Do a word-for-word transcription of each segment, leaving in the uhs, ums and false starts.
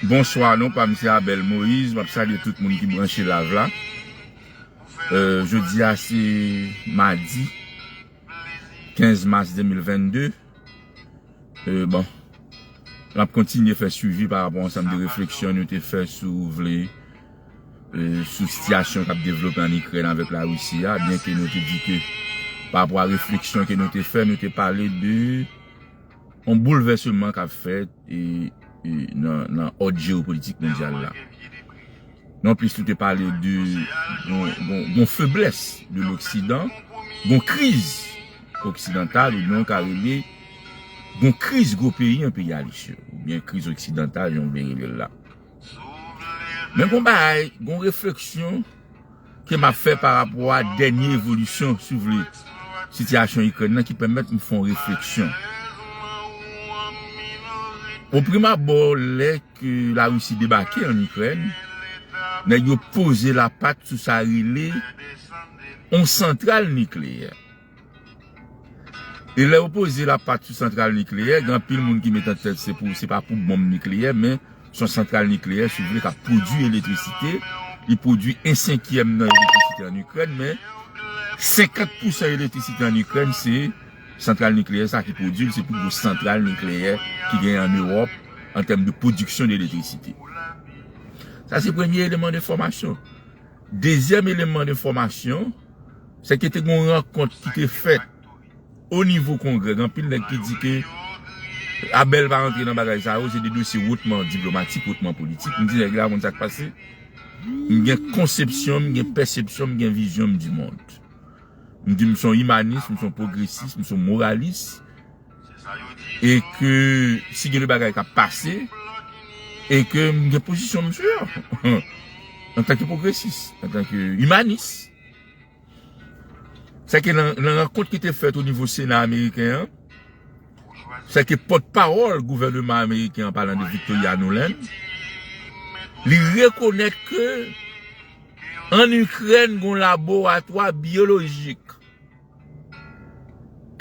Bonswa, non pa m se Abel Moïse, m ap salye tout moun ki branche live la. Euh, jodi a se madi kenz mas de mil vennde. Euh, bon, n ap kontinye fè swivi pa rapò ansanm de refleksyon nou te fè sou vle, euh, sou sitiyasyon k ap devlope ann Ikrèn avèk Larisi a, byen ke nou te di ke pa rapò a refleksyon ke nou te fè, nou te pale de yon boulvèseman k ap fèt e, e nan, nan òd jewopolitik mondyal la. Non plis nou te pale de yon, yon, yon feblès de l'Oksidan, yon kriz oksidantal, oubyen ka rele yon kriz gwo peyi enpeyalis yo, oubyen kriz oksidantal, jan w vle rele l la. Men gon bagay, gon refleksyon ke m ap fè pa rapò a dènye evolisyon, si w vle, sitiyasyon Ikrèn nan ki pèmèt m fè yon refleksyon. O prim abò, lè ke Larisi debake ann Ikrèn, nèg yo poze lapat sou sa rele yon santral nikleyè. E lè yo poze lapat sou santral nikleyè, gen anpil moun ki met an tèt se pou, se pa pou bonm nikleyè, men se yon santral nikleyè, si w vle, k ap pwodui elektrisite. Li pwodui yon senkyèm nan elektrisite ann Ikrèn, men senkant pousan elektrisite ann Ikrèn, se santral nikleyè sa ki pwodui l, se pi gwo santral nikleyè ki genyen ann Ewòp an tèm de pwodiksyon de elektrisite. Sa se premye eleman de enfòmasyon. Dezyèm eleman de enfòmasyon, se ke te gen yon rankont ki te fèt o nivo Kongrè. Gen anpil nèg ki di ke Abel pa rantre nan bagay sa yo, se de dosye wotman diplomatik, wotman politik. M di nèg la konn sa k pase. M gen konsepsyon m, m gen pèsepsyon m, m gen vizyon m di mond. M di m se yon imanis, m se yon pwogresis, m se yon moralis. E ke si gen de bagay k ap pase, e ke m gen pozisyon m sou yo. Antanke pwogresis, antanke imanis. Sèke nan, nan rankont ki te fèt o nivo Sena ameriken an, sèke pòtpawòl gouvèneman ameriken an, palan de Victoria Nuland, li rekonèt ke ann Ikrèn gon laboratwa byolojik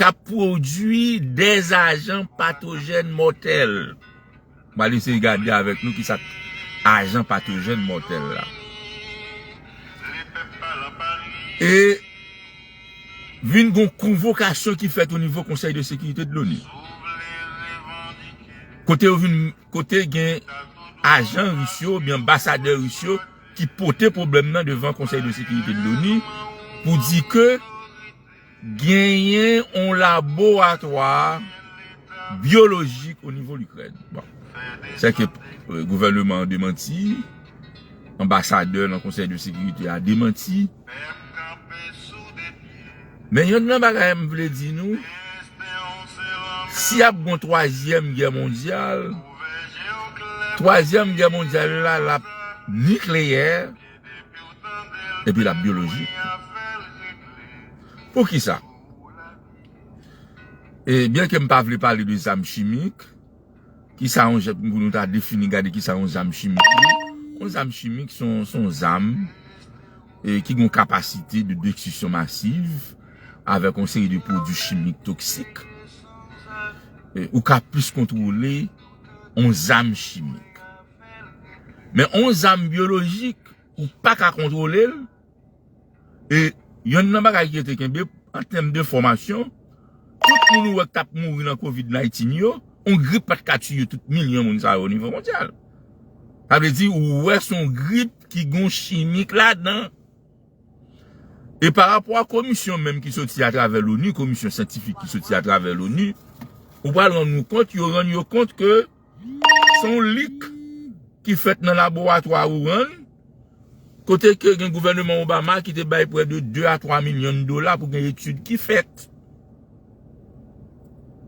k ap pwodui dèzajan patojèn mòtèl. M al eseye gade avèk nou kisa k ajan patojèn mòtèl la. E vin gon konvokasyon ki fèt o nivo Konsèy de Sekirite de l'ONU. Kote yo vin, kote gen ajan ris yo, oubyen anbasadè ris yo, ki pote pwoblèm nan devan Konsèy de Sekirite de l'ONU pou di ke genyen yon laboratwa byolojik o nivo Likrèn. Bon. Sèke, euh, gouvèneman an demanti, anbasadè nan Konsèy de Sekirite a demanti. Men yonn nan bagay m vle di nou, si ap gon twazyèm gè mondyal, twazyèm gè mondyal la, l ap nikleyè, epi l ap byolojik. Poukisa? E byen ke m pa vle pale de zam chimik, kisa yon jan pou nou ta defini, gade kisa yon zam chimik ye? Yon zam chimik se yon, se yon zam, e, ki gen yon kapasite de destriksyon masiv avèk yon seri de pwodui chimik toksik. E, ou ka plis kontwole yon zam chimik. Men yon zam byolojik, ou pa ka kontwole l. E yonn nan bagay ki rete kenbe, an tèm de enfòmasyon, tout moun ou wè k t ap mouri nan kovid dizneuf yo, yon grip pa t ka tiye tout milyon moun sa yo o nivo mondyal. Sa vle di, ou wè se yon grip ki gen yon chimik ladan. E pa rapò a komisyon menm ki soti atravè l'ONU, komisyon syantifik ki soti atravè l'ONU, ou pral rann ou kont, yo rann yo kont ke se yon lik ki fèt nan laboratwa Wuhan, kote ke gen gouvèneman Obama ki te bay prè de de a twa milyon dola pou gen etid ki fèt.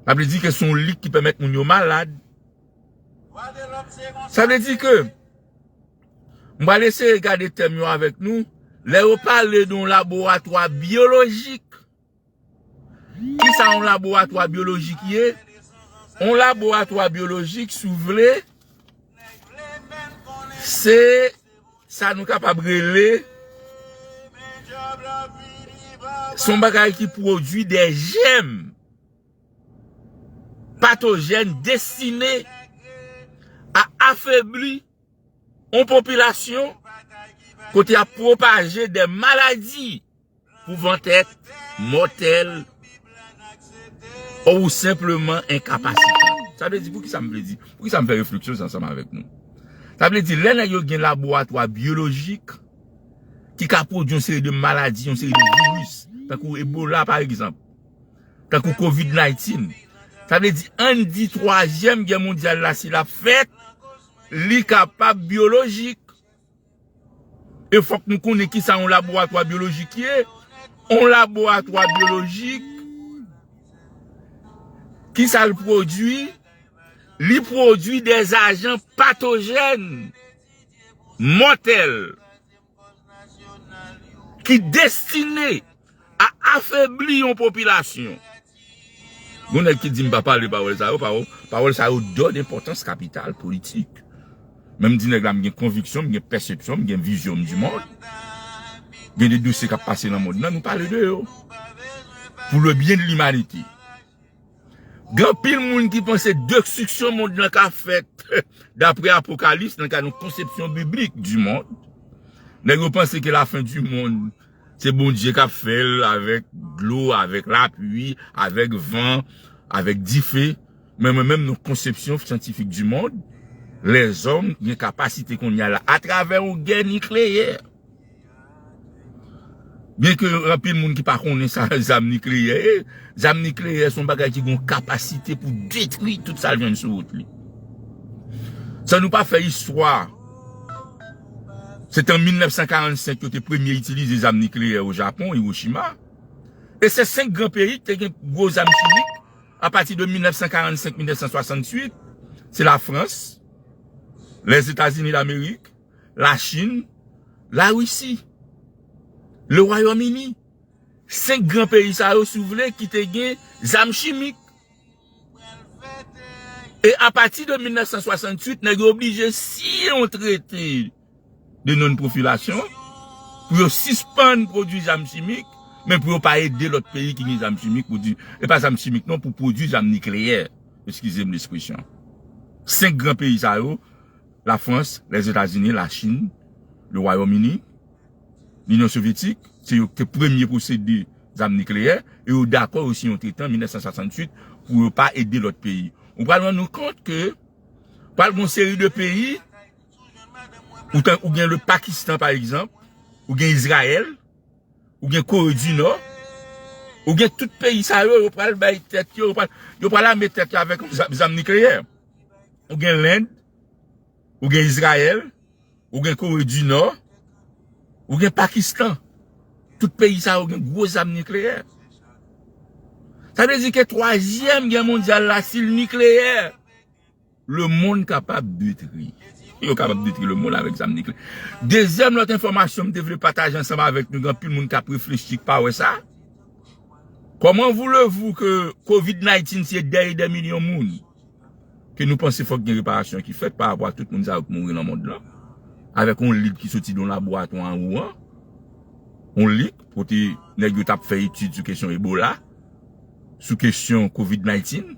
Sa vle di ke se yon lik ki pèmèt moun yo malad. Sa vle di ke, m pral eseye gade tèm yo avèk nou, lè yo pale de yon laboratwa byolojik, kisa yon laboratwa byolojik ye? Yon laboratwa byolojik, si w vle, se sa nou kapab rele, se yon bagay ki pwodui de jèm patojèn destine a afebli yon popilasyon kote y ap pwopaje de maladi pouvantèt, mòtèl, ou senpleman enkapasite. Sa vle di, poukisa m vle di, poukisa m fè refleksyon sa ansanm avèk nou? Sa vle di, lè nèg yo gen laboratwa byolojik ki ka pwodui yon seri de maladi, yon seri de viris, tankou Ebola, pa egzanp, tankou kovid diznèf, sa vle di, ann di twazyèm gè mondyal la, si l ap fèt, li kapab byolojik. E fòk nou konnen kisa yon laboratwa byolojik ye. Yon laboratwa byolojik, kisa l pwodui? Li pwodui de ajan patojèn mòtèl ki destine a afebli yon popilasyon. Gon nèg ki di m pa pale pawòl sa yo, pawòl, pawòl sa yo dòt enpòtans kapital politik. Men m di nèg la, m gen konviksyon, m gen pèsepsyon, m gen vizyon m di mond. Gen de dosye k ap pase nan mond nan, nou pale de yo. Pour le bien de l'humanité. Gen anpil moun ki panse destriksyon mond lan ka fèt dapre Apokalips, nan kad yon konsepsyon biblik di mond. Nèg yo panse ke lafen di mond, se Bondye k ap fè l avèk dlo, avèk lapli, avèk van, avèk dife. Men mwen menm, nan konsepsyon syantifik di mond, lèzòm gen kapasite kounye a la, atravè yon gè nikleyè. Byenke anpil moun ki pa konnen sa zam nikleyè ye, zam nikleyè se yon bagay ki gen yon kapasite pou detwi tout sa l jwenn sou wout li. San nou pa fè istwa, se te an mil nèf san karannsenk yo te premye itilize zam nikleyè o Japon, Hiroshima. E se senk gran peyi ki te gen gwo zam chimik apati de mil nèf san karannsenk, mil nèf san swasanntuit, se Lafrans, Lèzetazini Damerik, Lachin, Larisi, Lewayòm Ini. Senk gran peyi sa yo, si w vle, ki te gen zam chimik. E apati de mil nèf san swasanntuit, nèg yo oblije siyen yon trete de non-pwofilasyon pou yo sispann pwodui zam chimik, men pou yo pa ede lòt peyi ki gen zam chimik pwodui, e pa zam chimik non, pou pwodui zam nikleyè. Eskize m lespresyon. Senk gran peyi sa yo, Lafrans, Lèzetazini, Lachin, Lewayòm Ini, Linyon Sovyetik, se yo ki te premye posede zam nikleyè, e yo dakò yo siyen yon trete an mil nèf san swasanntuit pou yo pa ede lòt peyi. Ou pral rann ou kont ke pral gen yon seri de peyi, ou tan, ou gen le Pakistan, pa egzanp, ou gen Izrayèl, ou gen Kore di Nò, ou gen tout peyi sa yo, yo pral bay tèt yo, yo pral, yo pral ame tèt yo avèk zam, zam nikleyè. Ou gen Lend, ou gen Izrayèl, ou gen Kore di Nò, ou gen Pakistan. Tout peyi sa yo gen gwo zam nikleyè. Sa vle di ke twazyèm gè mondyal la, si l nikleyè, lemonn kapab detwi. Yo kapab detwi lemonn avèk zam nikleyè. Dezyèm lòt enfòmasyon m te vle pataje ansanm avèk nou, gen anpil moun k ap reflechi k pa wè sa. Comment voulez-vous que kovid diznèf se dèy dè milyon moun? Ke nou panse fòk gen reparasyon ki fèt pa rapò a tout moun sa yo k mouri nan mond lan, avèk yon lig ki soti nan yon laboratwa an Wuhan, yon lig kote nèg yo t ap fè etid sou kesyon Ebola, sou kesyon kovid diznèf,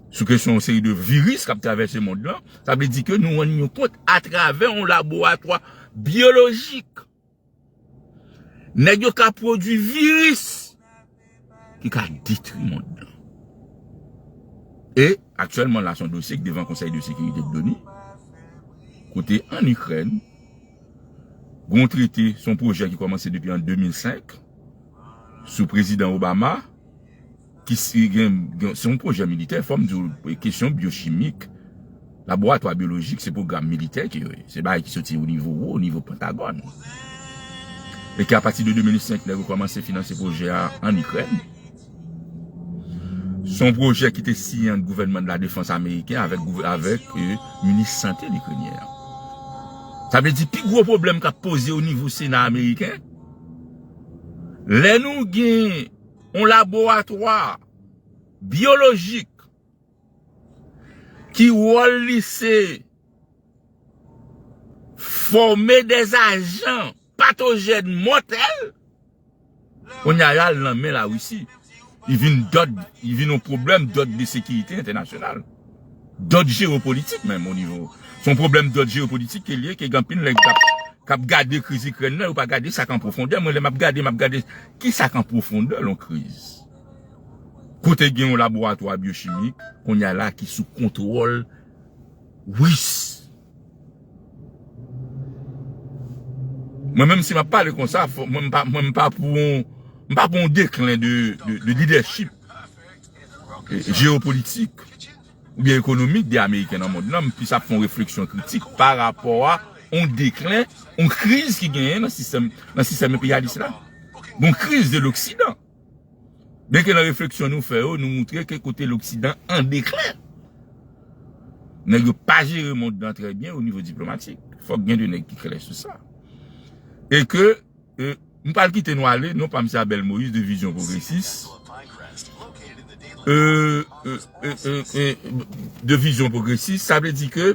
sou kesyon yon seri de viris k ap travèse mond lan. Sa vle di ke nou rann nou kont atravè yon laboratwa byolojik. Nèg yo ka pwodui viris ki ka detwi mond lan. E aktyèlman la, se yon dosye ki devan Konsèy de Sekirite de l'ONU, kote ann Ikrèn, gen yon trete, se yon pwojè ki kòmanse depi an de mil senk, sou prezidan Obama, ki si gen, gen, se yon pwojè militè, fò m di w, kesyon byochimik, laboratwa byolojik, se pwogram militè ke yo ye. Se bagay ki soti o nivo wo, o nivo Pentagòn. E ke apati de de mil senk, nèg yo kòmanse finanse pwojè a ann Ikrèn. Se yon pwojè ki te siyen ant gouvènman de la defans ameriken avèk, gouv-, avèk, e, minis sante ikrenyen an. Sa vle di, pi gwo pwoblèm k ap poze o nivo Sena ameriken, lè nou gen yon laboratwa byolojik ki wòl li se fòme dè ajan patojèn mòtèl, kounye a y al nan men Larisi. Li vin dòd, li vin yon pwoblèm dòd de sekirite entènasyonal. dòd jewopolitik menm o nivo. Se yon pwoblèm dòd jewopolitik ke l ye, ke gen anpil nèg k ap, k ap gade kriz Ikrèn nan, yo pa gade sa k an pwofondè. Mwen, lè m ap gade, m ap gade ki sa k an pwofondè yon kriz. Kote gen yon laboratwa byochimik, kounye a la ki sou kontwòl Ris. Mwen menm si m ap pale konsa, fò, mwen m pa, mwen m pa pou yon, m pa pou yon deklen de, de, de lidèchip, eh, jewopolitik oubyen ekonomik de Ameriken nan mond lan, m plis ap fè yon refleksyon kritik pa rapò a yon deklen, yon kriz ki genyen nan sistèm, nan sistèm enperyalis la. Yon kriz de l'Oksidan. Byenke nan refleksyon nou fè yo, nou moutre ke kote l'Oksidan an deklen. Nèg yo pa jere mond lan trè byen o nivo diplomatik. Fòk gen de nèg ki klè sou sa. E ke, e, m pral kite nou ale, non pa m se Abel Moïse de Vizyon Pwogresis. E, e, e, e, e, de Vizyon Pwogresis, sa vle di ke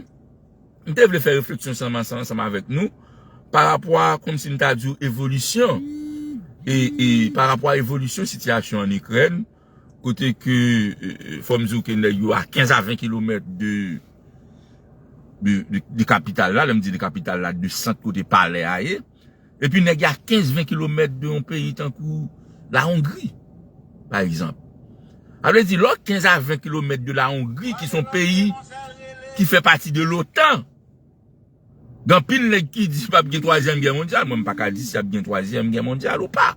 m te vle fè refleksyon sa ansanm, ansanm avèk nou, pa rapò a, kòmsi m ta di w, evolisyon. E, e pa rapò a evolisyon sitiyasyon an Ikrèn, kote ke, e, e, fò m di w ke nèg yo a kenz a ven kilomèt de, de, de, de kapital la, lè m di de kapital la, de sant kote palè a ye. Epi nèg yo a kenz ven kilomèt de yon peyi tankou la Hongrie, pa egzanp. Sa vle di, lè w kenz a ven kilomèt de la Hongrie, ki se yon peyi ki fè pati de l'OTAN, gen anpil nèg ki di p ap gen twazyèm gè mondyal. Mwen, m pa ka di si ap gen twazyèm gè mondyal ou pa.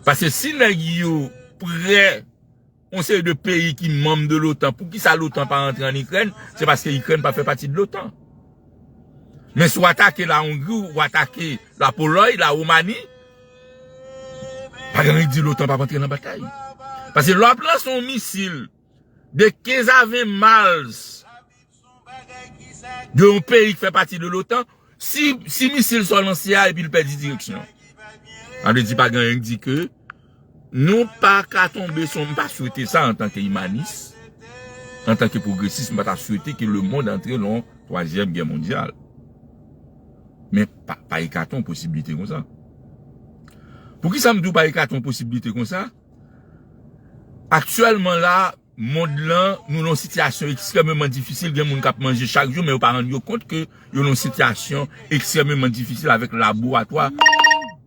Paske si nèg yo prè yon seri de peyi ki manm de l'OTAN, poukisa l'OTAN pa rantre an Ikrèn? Se paske Ikrèn pa fè pati de l'OTAN. Men si w atake la Hongri, w atake la Polòy, la Womani, pa gen anyen k di l'OTAN p ap antre nan batay. Paske lè w ap lanse yon misil de kenz a ven miles de yon peyi ki fè pati de l'OTAN, si, si misil sa w lanse a epi l pèdi direksyon, sa vle di pa gen anyen k di ke nou pa ka tonbe sou, m pa swete sa antanke imanis, antanke pwogresis, m pa ta swete ke lemonn antre nan yon twazyèm gè mondyal. Men pa, pa ekate yon posiblite konsa. Poukisa m di w pa ekate yon posiblite konsa? Aktyèlman la, mond lan, nou nan yon sitiyasyon ekstrèmeman difisil. Gen moun k ap manje chak jou, men yo pa rann yo kont ke yo nan yon sitiyasyon ekstrèmeman difisil avèk laboratwa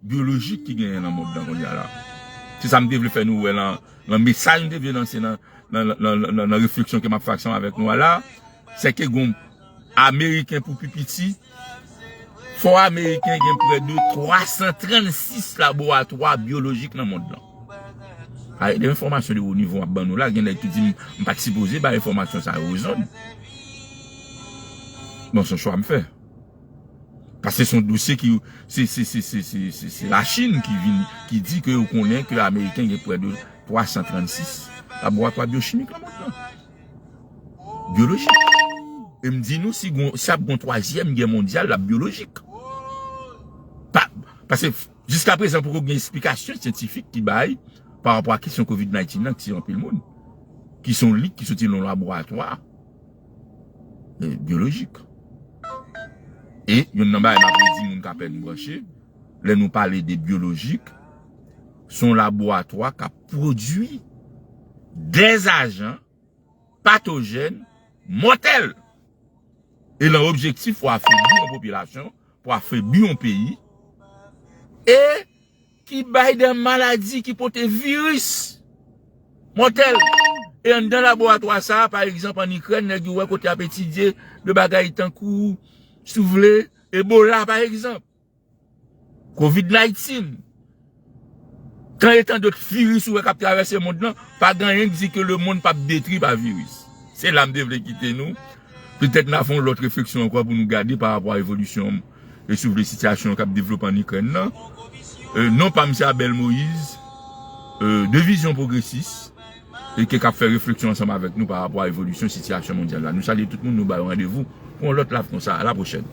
byolojik ki genyen nan mond lan kounye a la. Se sa m te vle fè nou wè lan, lan mesaj m te vle lanse nan, nan, nan, nan, nan, nan refleksyon ke m ap fè ansanm avèk nou a la. Se ke gon Ameriken pou pi piti, fò Ameriken gen prè de twa san trannsis laboratwa byolojik nan mond lan. Ay, de enfòmasyon de wo nivo m ap ban nou la, gen nèg ki di m, m pa t sipoze bay enfòmasyon sa yo ozonn. Bon, se yon chwa m fè. Paske se yon dosye ki, se, se, se Lachin ki vin, ki di ke yo konnen ke Ameriken gen prè de twa san trannsis laboratwa byochimik nan mond lan. Byolojik. E m di nou, si gon, si ap gon twazyèm gè mondyal, l ap byolojik. Pa, paske f-, jiska prezan poko gen esplikasyon syantifik ki bay pa rapò a kesyon kovid diznèf lan ki tiye anpil moun. Ki se yon lik ki soti nan yon laboratwa, e, byolojik. E youn nan bagay m ap redi moun k apèn branche, lè nou pale de byolojik, se yon laboratwa k ap pwodui dèzajan patojèn mòtèl. E lan objektif pou afebli yon popilasyon, pou afebli yon peyi, e ki bay de maladi ki pote viris mòtèl. E anndan laboratwa sa a, pa egzanp, ann Ikrèn, nèg yo wè kote y ap etidye de bagay tankou, si w vle, Ebola, pa egzanp. Kovid diznèf. Tan e tan dòt viris ou wè k ap travèse mond lan, pa gen anyen k di ke lemonn p ap detwi pa viris. Se la m te vle kite nou. Petèt n a fè yon lòt refleksyon ankò pou nou gade pa rapò a evolisyon, e si w vle, sitiyasyon k ap devlope ann Ikrèn nan. E, non pa m se Abel Moïse, e, de Vizyon Pwogresis, e ke k ap fè refleksyon ansanm avèk nou pa rapò a evolisyon sitiyasyon mondyal la. Nou salye tout moun, nou ba yo randevou pou yon lòt live konsa. A la pwochèn.